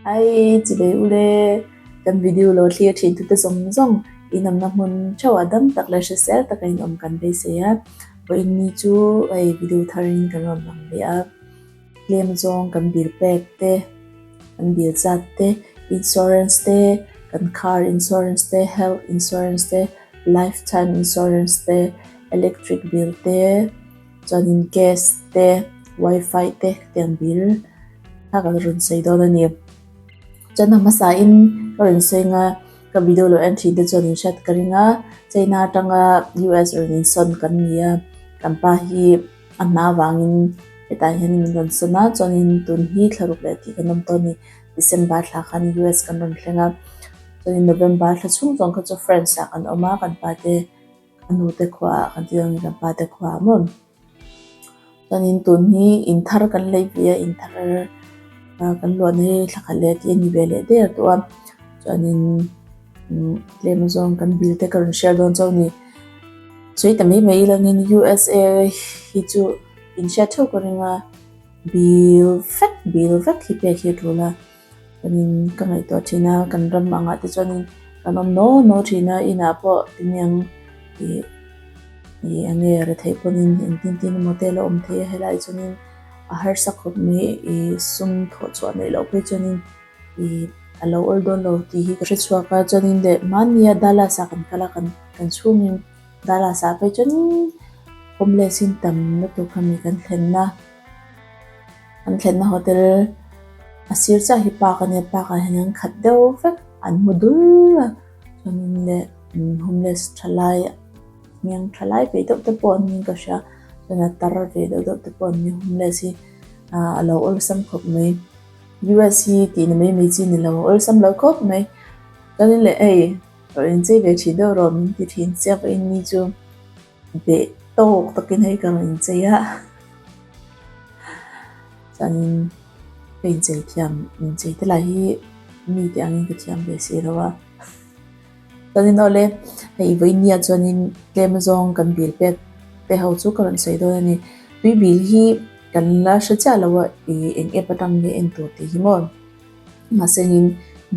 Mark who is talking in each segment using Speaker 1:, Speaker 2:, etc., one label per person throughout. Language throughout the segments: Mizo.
Speaker 1: Hi chibei ule kan video lo thlir thin tute zawng zawng inawmna hmun theuhah dam tak leh hrisel taka inawm kan beisei a, vawiin ni chu hei video tharin kan rawn lang leh a. Tlem zawng kan bill pek te, kan bill zat te, insurance te, kan car insurance te, health insurance te, lifetime insurance te, electric bill te, chuanin gas te, wifi te khatiang bill kha kan rawn sawi dawn a ni. Chuan a hmasain ka rawn sawi anga ka video lo en thin te chuan in hriat ka ring a, China atanga US rawn insawn kan ni a, kan pa hi. A hma vangin hetah hian min rawn sawn a, chuanin tun hi thlaruk leh tih kan awm tawh a ni. December thla khan US kan rawn thleng a, chuanin November thla chhung zawng kha chu France ah kan awm a, kan pa te a nu te khua ah kan ti dawn a ni kan pa te khua ah maw. Chuanin tun hi in thar kan lei ve a, in thar kan luahna hi thla khat leh tih a ni ve leh der tawh a, chuanin. Tlem zawng kan bill te ka rawn share dawn chauh a ni. Sawi ta mai mai ilangin USA hi chu in hriat theuh ka ring a, bill vek bill vek hi pek hi a tul a. Chuanin ka ngaihtuah thin a, kan ram angah te chuanin kan awm naw naw thin a, inah pawh tiniang ih ih eng nge retheih pawhin engtin tin emaw te la awm thei a, helai chuanin a harsa khawp mai ih sum thawh chhuah neih loh phei chuanin. Ih a lo awl dawn lo tih hi ka hre chhuak a chuanin leh mahnia Dallas ah kan kal a kan kan chhungin Dallas ah phei chuan homeless in tam lutuk khami kan thlenna kan thlenna hotel a sir chiah hi park a nia park ah hian an khat deuh vek an hmu dul a chuanin leh homeless thalai hming thalai ve deuh te pawh an niin ka hria chuan a tar ve deuh deuh te pawh an ni homeless hi ah a lo awlsam khawp mai. US hi tih na mai mai chi ni lo, awlsam lo khawp mai. Chuanin leh hei rawn inchei ve thin deuh rawh min ti thin chiah pawhin mi chu beh tawk takin hei ka rawn inchei a. Chuanin ka inchei thiam, inchei te lah hi mi te angin ka thiam ve si lo a. Chuanin awle hei vawinia chuanin tlem azawng kan bill pek te ho chu ka rawn sawi dawn a ni. Tui bil hi kan la hre chiah lo a ih eng app atang nge en tur tih hi maw. Mahse engin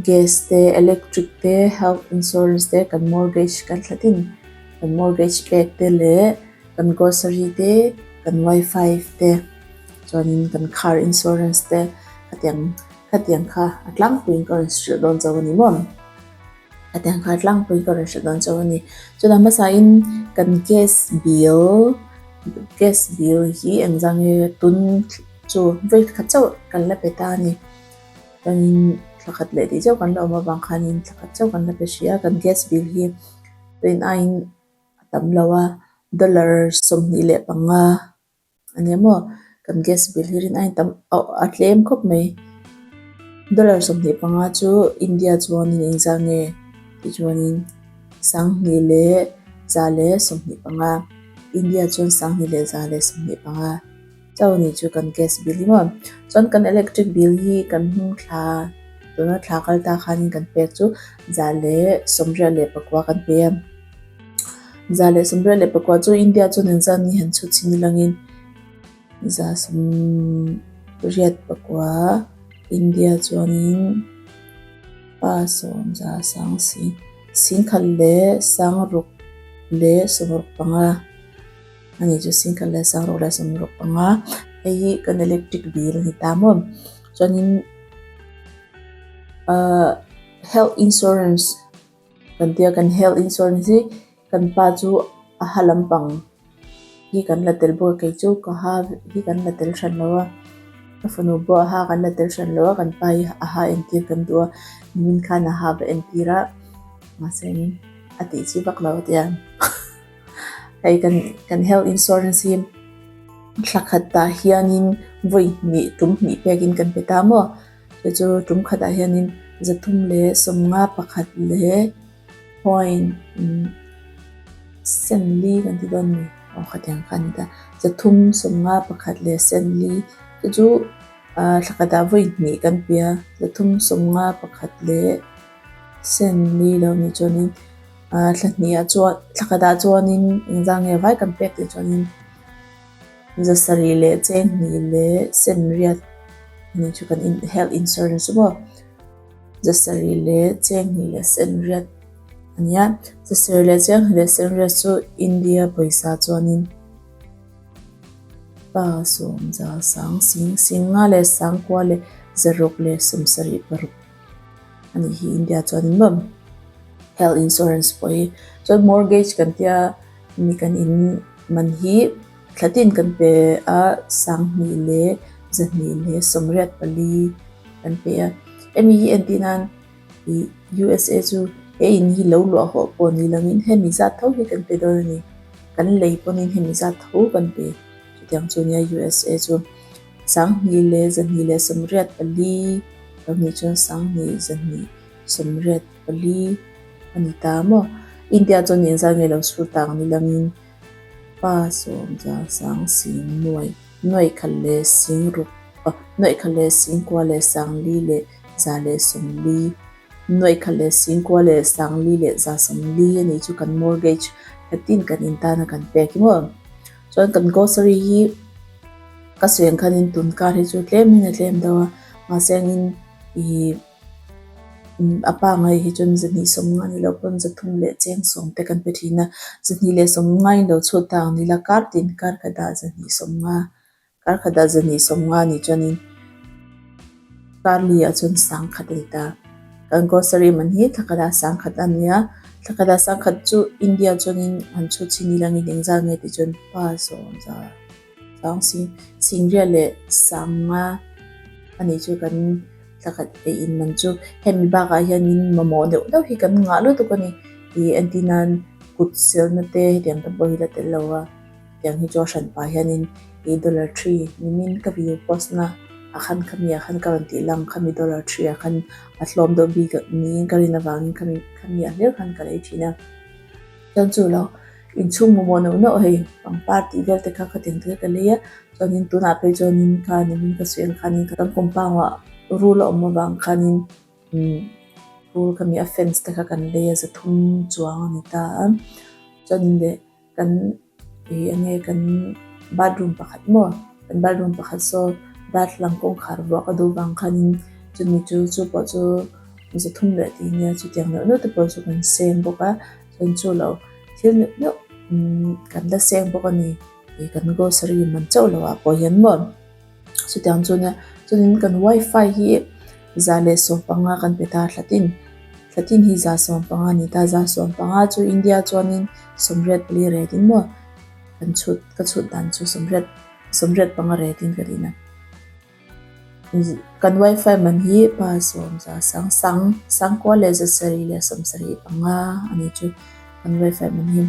Speaker 1: gas te electric te health insurance te kan mortgage kan thla tin kan mortgage pek te leh kan grocery te kan wifi te chuanin kan car insurance te khatiang khatiang kha a tlangpuiin ka rawn hrilh dawn chauh a ni maw. Hetiang kha tlangpui ka rawn hrilh dawn chauh a ni. Chutah hmasain kan gas bill gas bill hi engzah nge tun chu vawi khat chauh kan la pe ta a ni. Chuanin thla khat leh tih chauh kan la awm avang khanin thla khat chauh kan la pe hrih a, kan gas bill hi rin aiin a tam lo a, dollar 25. A nia maw? Kan gas bill hi rin aiin tam a tlem khawp mai. Dollar 25 chu India chuanin engzah nge tih chuanin 2125. India chuan 2125 chauh a nih chu kan gas bill hi maw? Chuan kan electric bill hi kan hnung thla tuna thla kal ta khanin kan pek chu 189 kan pe a. 189 chu India chuan engzat nge han chhut chhin ilangin 189 India chuanin pa sawm za sang sing singkhat leh sangruk leh 65 a ni chu singkhat leh sangruk leh 65 hei hi kan electric bill a ni ta maw chuanin ahh health insurance. Kan tia kan health insurance hi kan pa chu a ha lampang hi kan la tel bawk a kei chu ka ha hi kan la tel hran lo a ka fanu pawh a ha kan la tel hran lo a kan pa hi a ha entir kan duh a nimin khan a ha va entir a mahse a tih chi vak lo a tia hei kan kan health insurance hi thla khatah hianin vawi hnih tum hnih pekin kan pe ta maw. Chu chu tum khatah hianin 351 leh point sen li kan ti dawn a ni aw khatiang kha a ni ta 351 leh sen li chu chu ah thla khatah vawi hnih kan pe a 351 leh sen li lo nih chuanin ah thla hnihah chuan thla khatah chuanin engzah nge vai kan pek tih chuanin. Zasarih leh cheng hnih leh sen riat a nih chu kan in health insurance chu maw. Zasarih leh cheng hnih leh sen riat a ni a. Zasarih leh cheng hnih leh sen riat chu India pawisa chuanin pa sawmza sang sing sing nga leh sangkua leh zaruk leh sawmsarih paruk a nih hi India chuanin maw health insurance pawh hi chuan mortgage kan tia mi kan in man hi thla tin kan pe a sanghnih leh zahnih leh sawmriat pali kan pe a hemi hi entir nan ih U_S_A chu he in hi lo luah hawh pawh ni langin hemi zat tho hi kan pe dawn a ni kan lei pawhin hemi zat tho kan pe chutiang chu nia U_S_A chu sanghnih leh zahnih leh sawmriat pali lo nih chuan sanghnih zahnih sawmriat pali a ni ta maw India chuan engzat nge lo chhur tak ni langin pa sawmza sang sing nuai nuaih khat leh sing ruk ah nuaih khat leh sing kua leh sangli leh za leh sawmli nuaih khat leh sing kua leh sangli leh za sawmli a nih chu kan mortgage khatin kan in tana kan pek hi maw chuan kan grocery hi ka sawi ang khanin tun kar hi chu tlemin a tlem deuh a mahse angin ih A pangai hi chuan zahnih sawmnga ni loh pawn zathum leh cheng sawm te kan pe thin a, zahnih leh sawmnga in lo chhut ta ang nila kar tin kar khat ah zahnih sawmnga kar khat ah zahnih sawmnga nih chuanin kar li ah chuan sangkhat a ni ta. Kan grocery man hi thla khat ah sangkhat a ni a, thla khat ah sangkhat chu India chuanin han chhut chhin ila nge engzat nge tih chuan pa sawm za Chuang si Singriat leh Sanga a nih chu kan thlakhat ei in man chu hemi bakah hianin mamawh deuh deuh hi kan ngah lutuk a ni ih entir nan kut selna te hetiang te pawh hi la tel lo a hetiang hi chu a hran pah hianin ih dollar tree nimin ka video post na ah khan khami ah khan ka rawn tih lang khami dollar tree ah khan a hlawm deuh bik niin ka rin avangin khami khami ah hlir khan ka lei thin a chuan chu lo. Inchhung mamawh neuh neuh hei pangpar tih vel te kha ka tiang te ka lei a chuanin tunah phei chuanin khanin ka sawi ang khanin kan compound ah rul a awm avang khanin umm rul kha mi a fence te kha kan lei a zathum chuang a ni ta a chuanin leh kan ih eng nge kan bathroom pakhat maw kan bathroom pakhat saw darthlalang kawngkhar vuah ka duh vang khanin chumi chu chu pawh chu zathum leh tih nia chutiang neuh neuh te pawh chu kan seng bawk a. Chuan chu lo thil neuh neuh kan la seng bawk a ni ih kan grocery man chauh loh ah pawh hian maw chutiang chu nia chuanin kan wifi hi za leh sawmpanga kan pe ta thla tin thla tin hi za sawmpanga a ni ta za sawmpanga chu India chuanin sawmriat pali ret in maw kan chhut ka chhut dan chu sawmriat sawmriat panga ret in ka rin a. Kan wifi man hi pa sawmza sang sang sangkua leh zasarih leh sawmsarih panga a nih chu kan wifi man hi.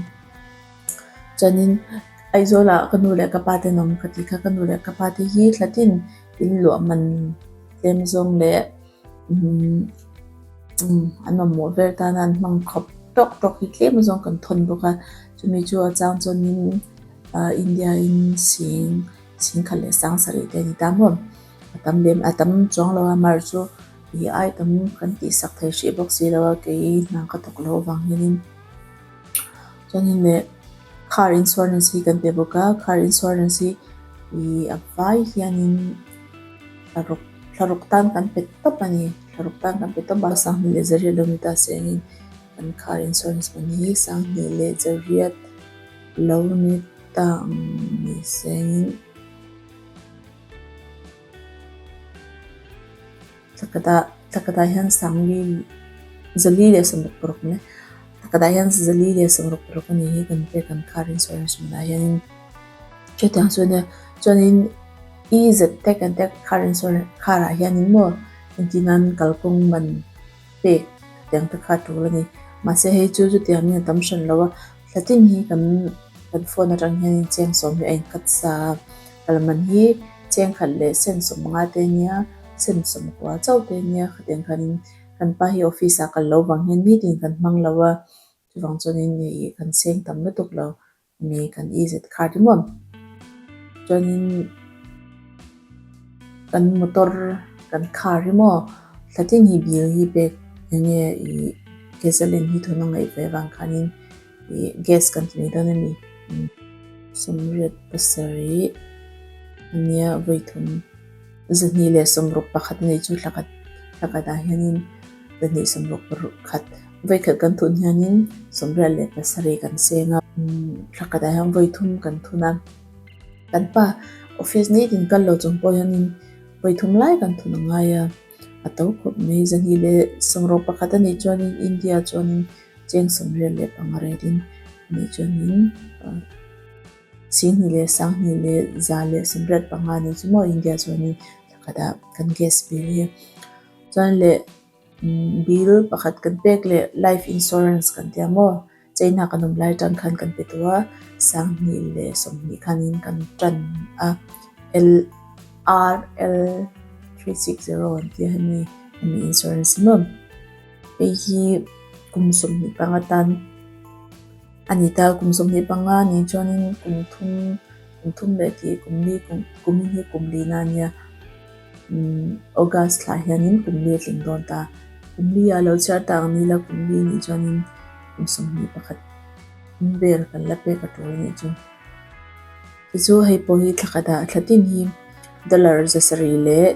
Speaker 1: Chuanin Aizawlah ka nu leh ka pa te an awm ka tih kha ka nu leh ka pa te hi thla tin in luah man tlem zawng leh umm an mamawh vel tana an hmang khawp tawk tawk hi tlem zawng kan thawn bawk a chumi chu a chang chuanin ah India in sing. Chhingkhat leh sang sarih te a ni ta maw? A tam lem a tam chuang lo a mar chu ih ai tam kan tih sak thei hrih bawk si lo a kei hna ka thawk loh avang hianin chuanin leh car insurance hi kan pe bawk a car insurance hi ih a vai hianin thlaruk thlaruk tan kan pe tawp a ni thlaruk tan kan pe tawp a sanghnih leh zariat lo ni ta se angin kan car insurance man hi sanghnih leh zariat lo ni ta ang ni sengin thlakhatah thlakhatah hian sangli zali leh sawmruk paruk mai thlakhatah hian zali leh sawmruk paruk a ni hi kan pek ang car insurance hmunah hianin chutiang chu ania chuanin e z te kan tia car insurance car ah hianin maw engtin an kalkawng man pek tiang te kha a tul a ni mahse hei chu chutiangin a tam hran lo a. Thlatin hi kan kan phone atang hianin cheng sawm hi a inkhat sa a, kal man hi cheng khat leh sen sawm nga te ania, sen sawm kua chauh te ania khatiang khanin kan pa hi office ah kal lo vang hian nitin kan hmang lo a, chuvang chuanin ih kan seng tam lutuk lo mi kan e zet khar te maw chuanin kan motor kan car hi maw thlatin hi bill hi pek eng nge ih gasoline hi thun a ngaih ve avang khanin ih gas kan ti mai dawn a ni sawmriat pasarih ania vawi thum zahnih leh sawmruk pakhat a nih chu thla khat thla khat ah hianin. Zahnih 60 paruk khat vawi khat kan thun hianin 87 kan seng a, thla khatah hian vawi thum kan thun a, kan pa office nitin kal lo chung pawh hianin vawi thum lai kan thun a ngai a, a to khawp mai. 261 a nih chuanin India chuanin cheng 85 retin a nih chuanin Singhnih leh sanghnih leh 185 a nih chu maw India chuanin thla khatah kan gas bill hi. Chuan leh bill pakhat kan pek leh life insurance kan tia maw China kan awm lai tan khan kan pe tawh a 2020 khanin kan tan a L R L 360 an tia hemi hemi insurance hi maw hei hi kum 25 tan a ni ta kum 25 ni chuanin kum thum kum thum leh tih kum li kum kum hi kum li na ania. August thlah hianin kum li a tling dawn ta. Kum li ah lo chhiar tak ang nila kum li nih chuanin kum 21 vel kan la pek a tul anih chu. Tichu hei pawh hi thla khatah thla tin hi dollar 700 leh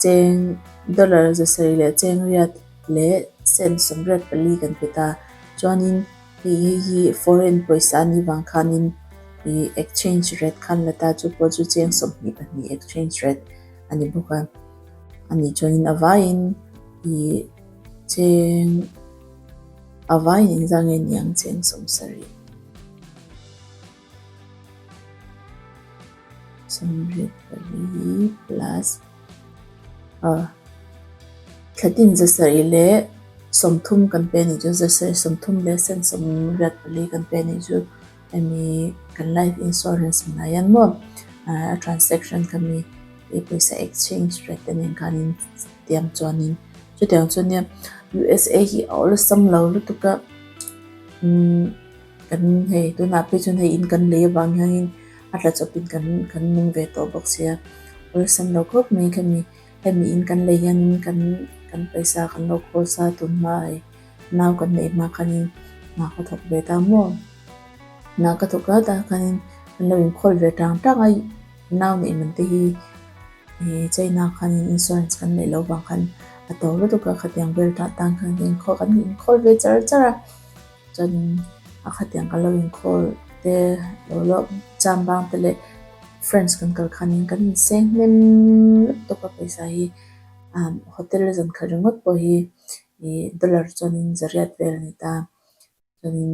Speaker 1: cheng dollar 700 leh cheng riat leh cent 84 kan pe ta. Chuanin Hei hei hi foreign pawisa a nih vang khanin ih exchange rate khan la ta chu pawh chu cheng 22 exchange rate a ni bawk a ani chuanin a vaiin ih cheng a vaiin engzah nge ni ang cheng 70. 84 plus ah thla tin 730 kan pe anih chu 730 leh cent 84 kan pe anih chu hemi kan life insurance hmunah hian maw a transaction kha mi pawisa exchange rate te nen khanin tiang chuanin chutiang chu nia U_S_A hi a awlsam lo lutuk a umm. Kan hei tunah phei chuan hei in kan lei avang hianin a tla chawpin kan kan nung ve tawh bawk sia awlsam lo khawp mai khami hemi in kan lei hianin kan kan pawisa kan lo khawl sa tun hma hei nau kan neih hma khanin hna ka thawk ve ta maw hna ka thawk a tah khanin kan lo inkhawl ve tang tang a nau neih man te hi ih China khanin insurance kan neih loh vang khan a to lutuk a khatiang vel tah tan khan kan inkhawl ve char char a. Chuanin a khatiang ka lo inkhawl te lo lo cham bang te leh friends kan kal khanin kan inseng hnem lutuk a pawisa hi hotel zan khat ringawt pawh hi ih dollar chuanin zariat vel a ni ta chuanin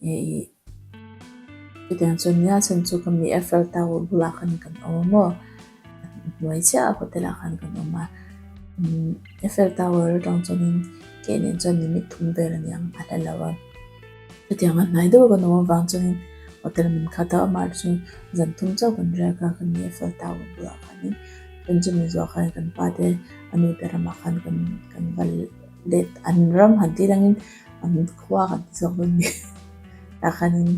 Speaker 1: ih chutiang chuan nia chhan chu ka mi Eiffel Tower bulah khan kan awm a maw hnuai chiah a hotel ah khan kan awm a Eiffel Tower atang chuanin ke nen chuan minute thum vel a niang a hla lo a chutiang a hnai deuh kan awm avang chuanin hotel man khat a amah chu zan thum chauh kan riak a kan Eiffel Tower bulah khanin chuan chumi zawh khan kan pa te a nu te ramah khan kan kan va let an ram han tih langin an khua kan ti zawk dawn ni tah khanin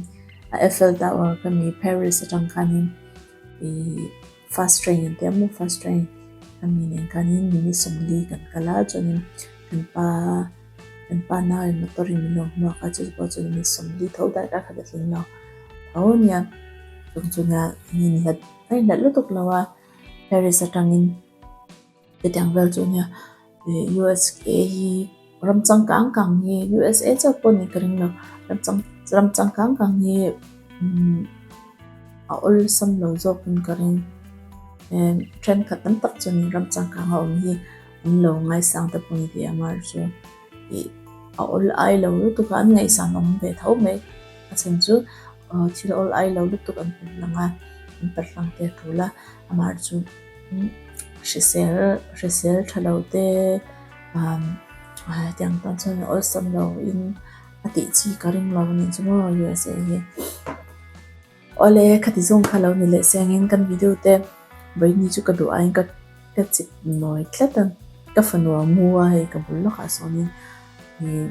Speaker 1: Eiffel Tower ka mi Paris atang khanin. Ihh fast train an tia maw fast train a mi nen khanin minute 40 kan kal a chuanin kan pa kan pa nauin motor in min lo hmuak a chu pawh chu minute 40 tho daih kha ka tling lo tho a nia chung chu nia an inhlat a inhlat lutuk lo a Paris atangin. Hetiang vel chu nia ih U_S_A hi ram changkang kang hi U_S_A chauh pawh ni ka ring lo ram chang ram changkang kang hi umm a awlsam lo zawk in ka ring eh thenkhat tam tak chuan ram changkang a awm hi an lo ngaisang te pawh ni thei ang a chu ih a awl ai lo lutuk a an ngaihsan awm ve tho mai a chhan chu thil awl ai lo lutuk an pe lang a an pe hlang te a tul a amah chu. Hrisel hrisel tha lo te hetiang tan chuan awlsam lo in a tih chi ka ring lo anih chu maw U_S_A hi. Awle khati zawng kha lo ni leh sengin kan video te vawiin chu ka duh aiin ka ka chip nawi tlat a ka fanu a mu a hei ka bul lawkah sawnin ih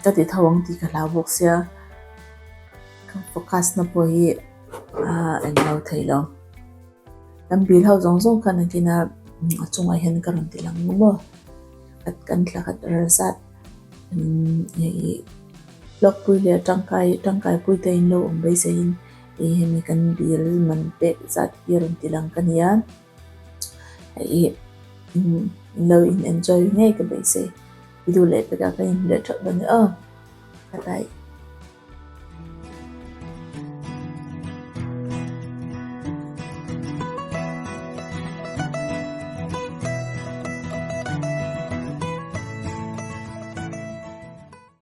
Speaker 1: ka ti tho ang tih ka hlau bawk sia ka focus na pawh hi a englo thei lo. Kan bil ho zawng zawng khan engtin a a chungah hian ka rawn ti lang maw kan thla khat ral zat hei hlawkpui leh tangkai tangkai pui te in lo awm beiseiin ih hemi kan bil man pek zat hi a rawn ti lang ka nia hei in lo in enjoy ngei ka beisei. Video leh pekah kan inhmu leh theuh dawn nia aw. Bye bye.